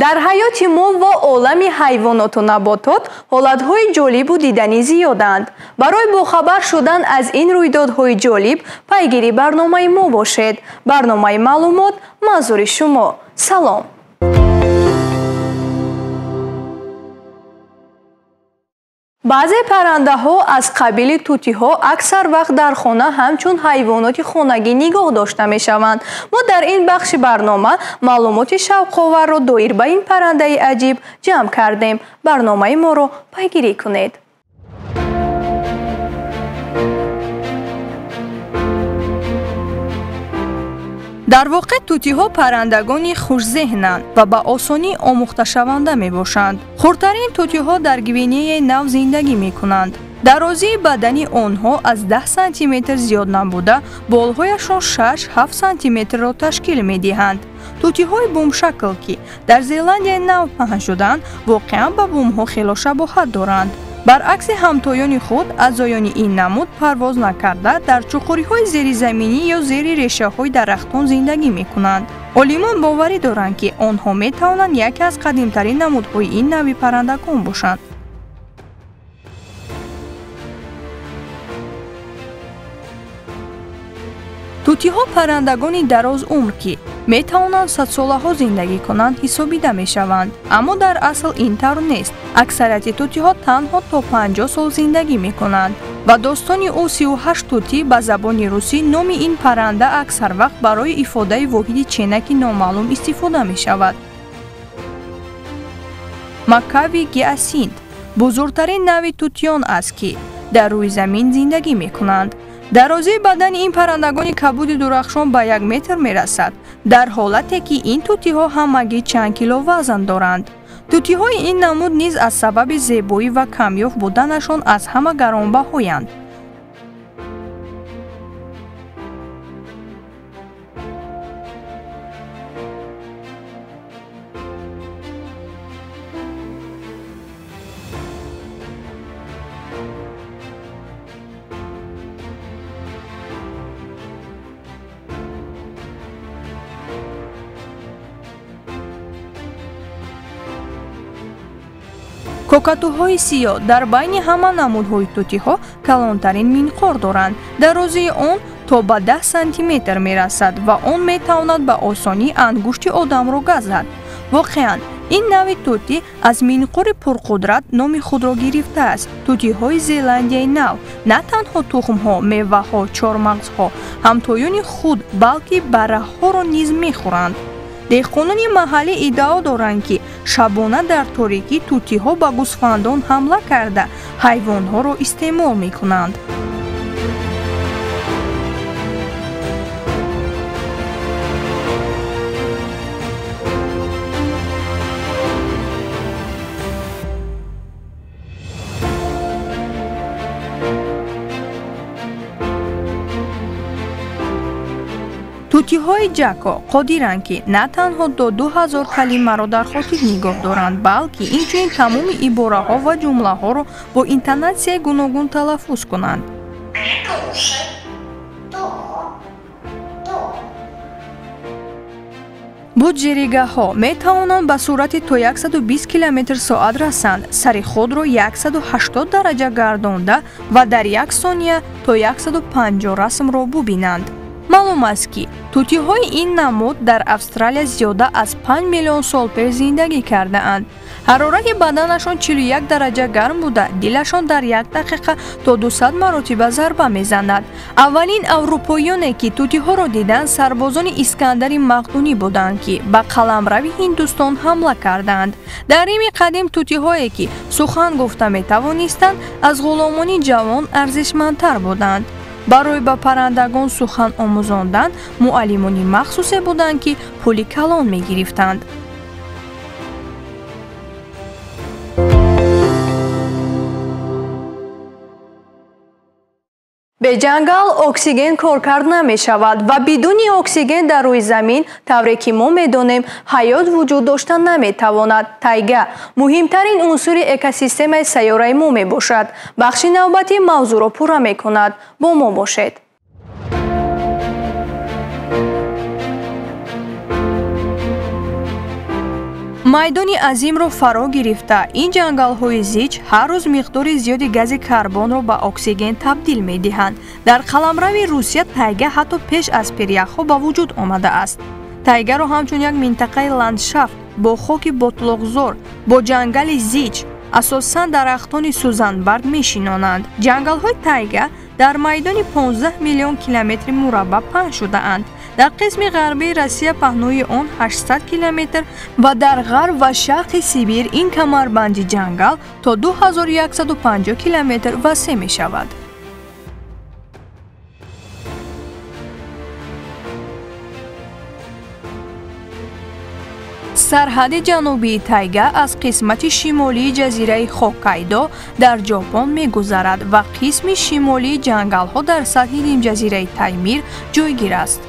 Дар ҳаёти мо ва олами ҳайвоноту наботот ҳолатҳои ҷолибу диданӣ зиёданд. Барои бохабар шудан аз ин рӯйдодҳои ҷолиб пайгири барномаи мо бошед. Барномаи маълумот манзури шумо. Салом. Баъзе паррандаҳо аз қабили тутиҳо аксар вақт дар хона ҳамчун ҳайвоноти хонагӣ нигоҳ дошта мешаванд. Мо дар ин бахши барнома маълумоти шавқоварро доир ба ин паррандаи аҷиб ҷамъ кардем. Барномаи моро пайгирӣ кунед. Дар воқеъ тутиҳо паррандагони хушзеҳнанд ва ба осонӣ омӯхташаванда мебошанд. Хурдтарин тутиҳо дар Гвинеяи Нав зиндагӣ мекунанд. Дарозии бадани онҳо аз 10 сантиметр зиёд набуда, болҳояшон 6-7 сантиметрро ташкил медиҳанд. Тутиҳои бумшакл, ки дар Зеландияи Нав паҳн шуданд, воқеан ба бумҳо хело шабоҳат доранд. Баръакси ҳамтоёни худ, аъзоёни ин намуд парвоз накарда дар чуқуриҳои зеризаминӣ ё зери решаҳои дарахтон зиндагӣ мекунанд. Олимон боварӣ доранд, ки онҳо метавонанд яке аз қадимтарин намудҳои ин навъи паррандагон бошанд. Тутиҳо паррандагони дарозумр, ки метавонанд садсолаҳо зиндагӣ кунанд, ҳисобида мешаванд. Аммо дар асл ин тавр нест. Аксарияти тутиҳо танҳо то 50 сол зиндагӣ мекунанд. Ба достони ӯ 38 тутӣ ба забони русӣ номи ин парранда аксар вақт барои ифодаи воҳиди ченаки номаълум истифода мешавад. Макави гиасинт бузургтарин навъи тутиён аст, ки дар рӯи замин зиндагӣ мекунанд. Дарозии бадани ин паррандагони кабуди дурахшон ба 1 метр мерасад, дар ҳолате ки ин тутиҳо ҳамагӣ чанд кило вазн доранд. Тутиҳои ин намуд низ аз сабаби зебоӣ ва камёфт буданашон аз ҳама гаронбаҳоянд. Кокатуҳои сиёҳ дар байни ҳама намудҳои тутиҳо калонтарин минқор доранд. Дарозии он то ба 10 сантиметр мерасад ва он метавонад ба осонӣ ангушти одамро газад. Воқеан, ин навъи тутӣ аз минқори пурқудрат номи худро гирифтааст. Тутиҳои Зеландияи Нав на танҳо тухмҳо, меваҳо, чормағзҳо, ҳамтоёни худ, балки барраҳоро низ мехӯранд. Деҳқонони маҳаллӣ иддао доранд, ки шабона дар торикӣ тутиҳо ба гӯсфандон ҳамла карда, ҳайвонҳоро истеъмол мекунанд. Тутиҳои ҷако қодиранд, ки на танҳо то 2000 калимаро дар хотир нигоҳ доранд, балки инчунин тамоми ибораҳо ва ҷумлаҳоро бо интонатсияи гуногун талаффуз кунанд. Буҷеригаҳо метавонанд ба суръати то 120 км/соат расанд, сари худро 180 дараҷа гардонда ва дар як сония то 150 расмро бубинанд. Маълум аст, ки тутиҳои ин намуд дар Австралия зиёда аз 5 миллион сол пеш зиндагӣ кардаанд. Ҳарорати баданашон 41 дараҷа гарм буда, дилашон дар як дақиқа то 200 маротиба зарба мезанад. Аввалин аврупоёне, ки тутиҳоро диданд, сарбозони Искандари Мақдунӣ буданд, ки ба қаламрави Ҳиндустон ҳамла карданд. Дар Рими қадим тутиҳое, ки сухан гуфта метавонистанд, аз ғуломони ҷавон арзишмандтар буданд. Барои ба паррандагон сухан омӯзондан муаллимони махсусе буданд, ки пули калон мегирифтанд. Беҷангал оксиген коркард намешавад ва бидуни оксиген дар рӯи замин, тавре ки мо медонем, ҳаёт вуҷуд дошта наметавонад. Тайга муҳимтарин унсури экосистемаи сайёраи мо мебошад. Бахши навбатӣ мавзӯъро пурра мекунад. Бо мо бошед. Майдони азимро фаро гирифта, ин ҷангалҳои зич ҳар рӯз миқдори зиёди гази карбонро ба оксиген табдил медиҳанд. Дар қаламрави Русия тайга ҳатто пеш аз пиряхҳо ба вуҷуд омадааст. Тайгаро ҳамчун як минтақаи ландшафт бо хоки ботлоқзор, бо ҷангали зич, асосан дарахтони сӯзанбарг мешинонанд. Ҷангалҳои тайга дар майдони 15 миллион километри мураббаъ паҳн шудаанд. Дар қисми ғарбии Россия паҳнои он 800 километр ва дар ғарб ва шарқи Сибир ин камарбанди ҷангал то 2150 километр васеъ мешавад. Сарҳади ҷанубии тайга аз қисмати шимолии ҷазираи Хоккайдо дар Ҷопон мегузарад ва қисми шимолии ҷангалҳо дар сатҳи нимҷазираи Таймир ҷойгир аст.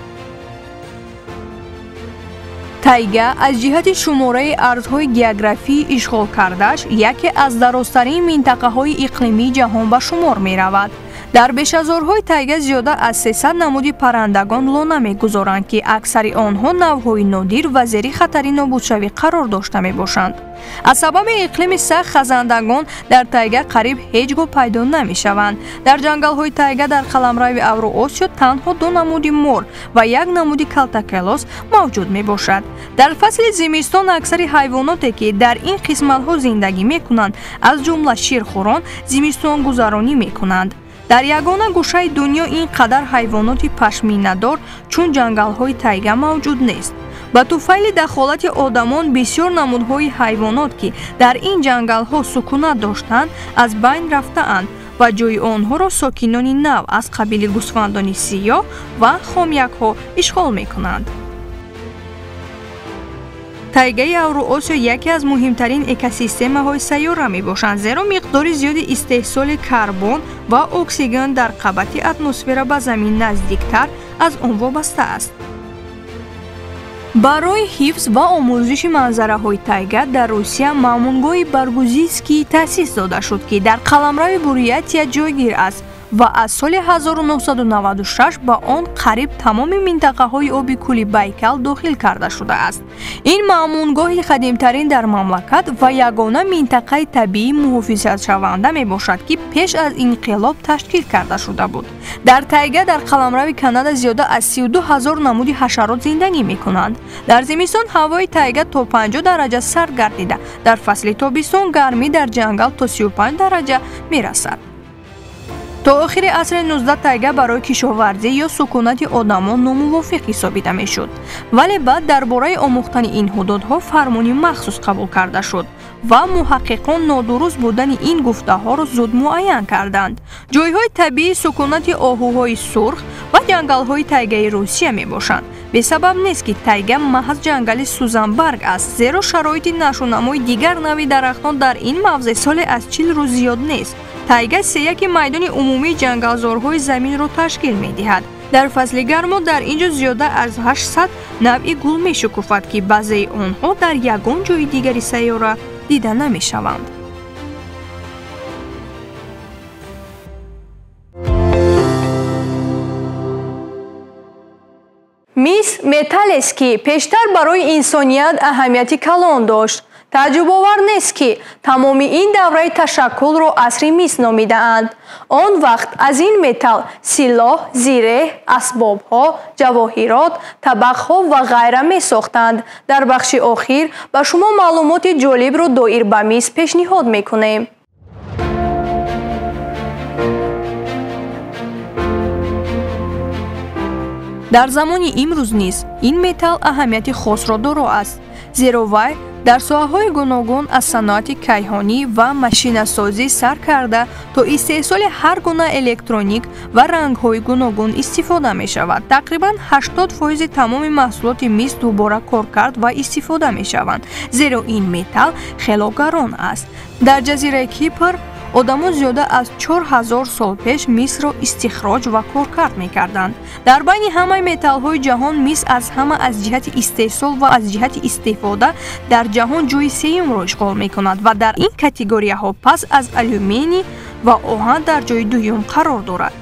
Тайга аз ҷиҳати шумораи арзҳои географии ишғолкардааш яке аз дарозтарин минтақаҳои иқлимии ҷаҳон ба шумор меравад. Дар бешазорҳои тайга зиёда аз 300 намуди паррандагон лона мегузоранд, ки аксари онҳо навъҳои нодир ва зери хатари нобудшавӣ қарор дошта мебошанд. Аз сабаби иқлими сахт хазандагон дар тайга қариб ҳеҷ гоҳ пайдо намешаванд. Дар ҷангалҳои тайга дар қаламрави Авроосиё танҳо 2 намуди мор ва 1 намуди калтакелос мавҷуд мебошад. Дар фасли зимистон аксари ҳайвоноте, ки дар ин қисматҳо зиндагӣ мекунанд, аз ҷумла ширхӯрон, зимистонгузаронӣ мекунанд. Дар ягона гӯшаи дунё ин қадар ҳайвоноти пашминадор чун ҷангалҳои тайга мавҷуд нест. Ба туфайли дахолати одамон бисёр намудҳои ҳайвонот, ки дар ин ҷангалҳо сукунат доштанд, аз байн рафтаанд ва ҷои онҳоро сокинони нав аз қабили гӯсфандони сиёҳ ва хомякҳо ишғол мекунанд. Тайгаи Авроосиё яке аз муҳимтарин экосистемаҳои сайёра мебошанд, зеро миқдори зиёди истеҳсоли карбон ва оксиген дар қабати атмосфера ба замин наздиктар аз он вобаста аст. Барои ҳифз ва омӯзиши манзараҳои тайга дар Русия маъмунгоҳи Баргузинский таъсис дода шуд, ки дар қаламрави Бурятия ҷойгир аст ва аз соли 1996 ба он қариб тамоми минтақаҳои оби кӯли Байкал дохил карда шудааст. Ин маъмунгоҳи қадимтарин дар мамлакат ва ягона минтақаи табиӣ муҳофизатшаванда мебошад, ки пеш аз инқилоб ташкил карда шуда буд. Дар тайга дар қаламрави Канада зиёда аз 32 ҳазор намуди ҳашарот зиндагӣ мекунанд. Дар зимистон ҳавои тайга то 50 дараҷа сард гардида, дар фасли тобистон гармӣ дар ҷангал то 35 дараҷа мерасад. То охири асри 19 тайга барои кишоварзӣ ё сукунати одамон номувофиқ ҳисобида мешуд. Вале баъд дар бораи омӯхтани ин ҳудудҳо фармони махсус қабул карда шуд ва муҳаққиқон нодуруст будани ин гуфтаҳоро зуд муайян карданд. Ҷойҳои табиии сукунати оҳуҳои сурх ва ҷангалҳои тайгаи Русия мебошанд. Бесабаб нест, ки тайга маҳз ҷангали сӯзанбарг аст, зеро шароити нашъунамои дигар нави дарахтон дар ин мавзеъ соле аз 40 рӯз зиёд нест. Тайга сеяки майдони умумии ҷангалзорҳои заминро ташкил медиҳад. Дар фасли гармо дар ин ҷо зиёда аз 800 навъи гул мешукуфад, ки баъзеи онҳо дар ягон ҷои дигари сайёра дида намешаванд. Мис металлест, ки пештар барои инсоният аҳамияти калон дошт. Тааҷҷубовар нест, ки тамоми ин давраи ташаккулро асри мис номидаанд. Он вақт аз ин металл силоҳ, зиреҳ, асбобҳо, ҷавоҳирот, табақҳо ва ғайра месохтанд. Дар бахши охир ба шумо маълумоти ҷолибро доир ба мис пешниҳод мекунем. Дар замони имрӯз низ ин металл аҳамияти хосро доро аст, зеро вай дар соҳаҳои гуногун аз саноати кайҳонӣ ва машинасозӣ сар карда то истеҳсоли ҳар гуна электроник ва рангҳои гуногун истифода мешавад. Тақрибан 80% тамоми маҳсулоти мис дубора коркард ва истифода мешаванд, зеро ин металл хело гарон аст. Дар ҷазираи Кипр одамон зиёда аз 4000 сол пеш мисро истихроҷ ва коркард мекарданд. Дар байни ҳамаи металлҳои ҷаҳон мис аз ҳама аз ҷиҳати истеҳсол ва аз ҷиҳати истифода дар ҷаҳон ҷои сеюмро ишғол мекунад ва дар ин категорияҳо пас аз алюминий ва оҳан дар ҷои дуюм қарор дорад.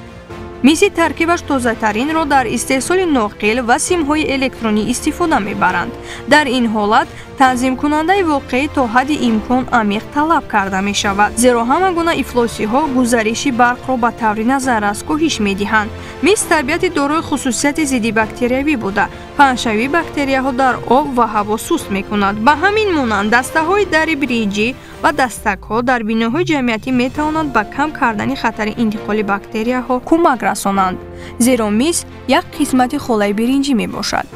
Миси таркибаш тозатаринро дар истеҳсоли ноқил ва симҳои электронӣ истифода мебаранд. Дар ин ҳолат танзимкунандаи воқеӣ то ҳадди имкон амиқ талаб карда мешавад, зеро ҳама гуна ифлосиҳо гузариши барқро ба таври назаррас коҳиш медиҳанд. Мис табиати дорои хусусияти зиддибактериявӣ буда, паҳншавии бактерияҳо дар об ва ҳаво суст мекунад. Ба ҳамин монанд дастаҳои дари биринҷӣ ва дастакҳо дар биноҳои ҷамъиятӣ метавонанд ба кам кардани хатари интиқоли бактерияҳо кӯмак расонанд, зеро мис як қисмати холаи биринҷӣ мебошад.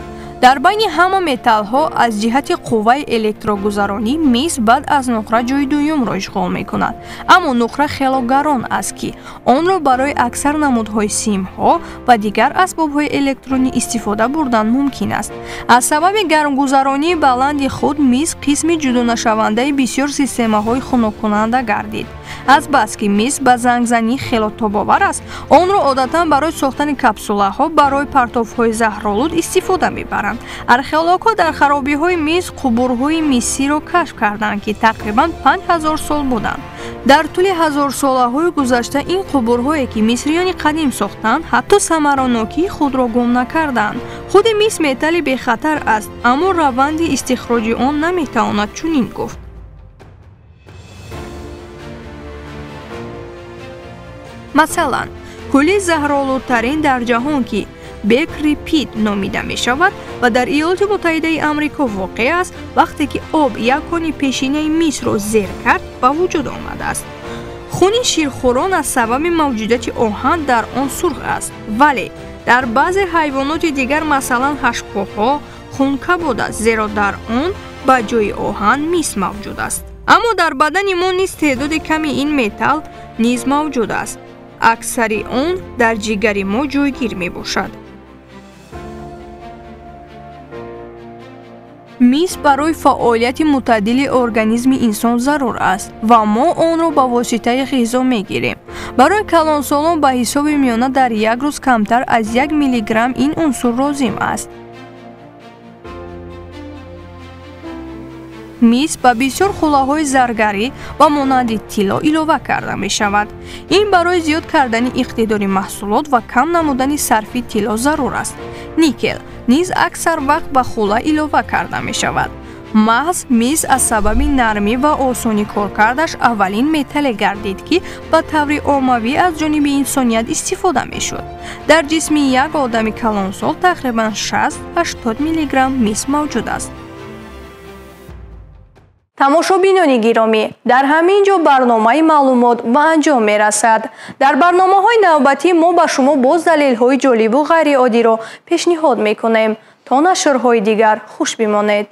Дар байни ҳама металлҳо аз ҷиҳати қувваи электрогузаронӣ мис баъд аз нуқра ҷои дуюмро ишғол мекунад, аммо нуқра хело гарон аст, ки онро барои аксар намудҳои симҳо ва дигар асбобҳои электронӣ истифода бурдан мумкин аст. Аз сабаби гармгузаронии баланди худ мис қисми ҷудонашавандаи бисёр системаҳои хунуккунанда гардид. Азбаски мис ба зангзанӣ хело тобовар аст, онро одатан барои сохтани капсулаҳо барои партовҳои заҳролуд истифода мебаранд. Археологҳо дар харобиҳои мис қубурҳои мисиро кашф карданд, ки тақрибан 5000 сол буданд. Дар тӯли ҳазорсолаҳои гузашта ин қубурҳое, ки мисриёни қадим сохтанд, ҳатто самаранокии худро гум накарданд. Худи мис металли бехатар аст, аммо раванди истихроҷи он наметавонад чунин гуфт. Масалан, кӯли заҳролудтарин дар ҷаҳон, ки Бекри Пит номида мешавад ва дар Иёлоти Муттаҳидаи Амрико воқеъ аст, вақте ки об як кони пешинаи мисро зер кард, ба вуҷуд омадааст. Хуни ширхӯрон аз сабаби мавҷудияти оҳан дар он сурх аст, вале дар баъзе ҳайвоноти дигар, масалан ҳашпоҳо, хун кабуд аст, зеро дар он ба ҷои оҳан мис мавҷуд аст. Аммо дар бадани мо низ теъдоди ками ин металл низ мавҷуд аст. Аксари он дар ҷигари мо ҷойгир мебошад. Мис барои фаъолияти мӯътадили организми инсон зарур аст ва мо онро ба воситаи ғизо мегирем. Барои калонсолон ба ҳисоби миёна дар як рӯз камтар аз 1 миллиграмм ин унсур лозим аст. Мис ба бисёр хулаҳои заргарӣ ва монанди тилло илова карда мешавад. Ин барои зиёд кардани иқтидори маҳсулот ва кам намудани сарфи тилло зарур аст. Никел низ аксар вақт ба хула илова карда мешавад. Маҳз мис аз сабаби нармӣ ва осонӣ коркардаш аввалин металле гардид, ки ба таври оммавӣ аз ҷониби инсоният истифода мешуд. Дар ҷисми як одами калонсол тақрибан 60-80 миллиграмм мис мавҷуд аст. Тамошобинони гиромӣ, дар ҳамин ҷо барномаи маълумот ба анҷом мерасад. Дар барномаҳои навбатӣ мо ба шумо боз далелҳои ҷолибу ғайриоддиро пешниҳод мекунем. То нашрҳои дигар хуш бимонед.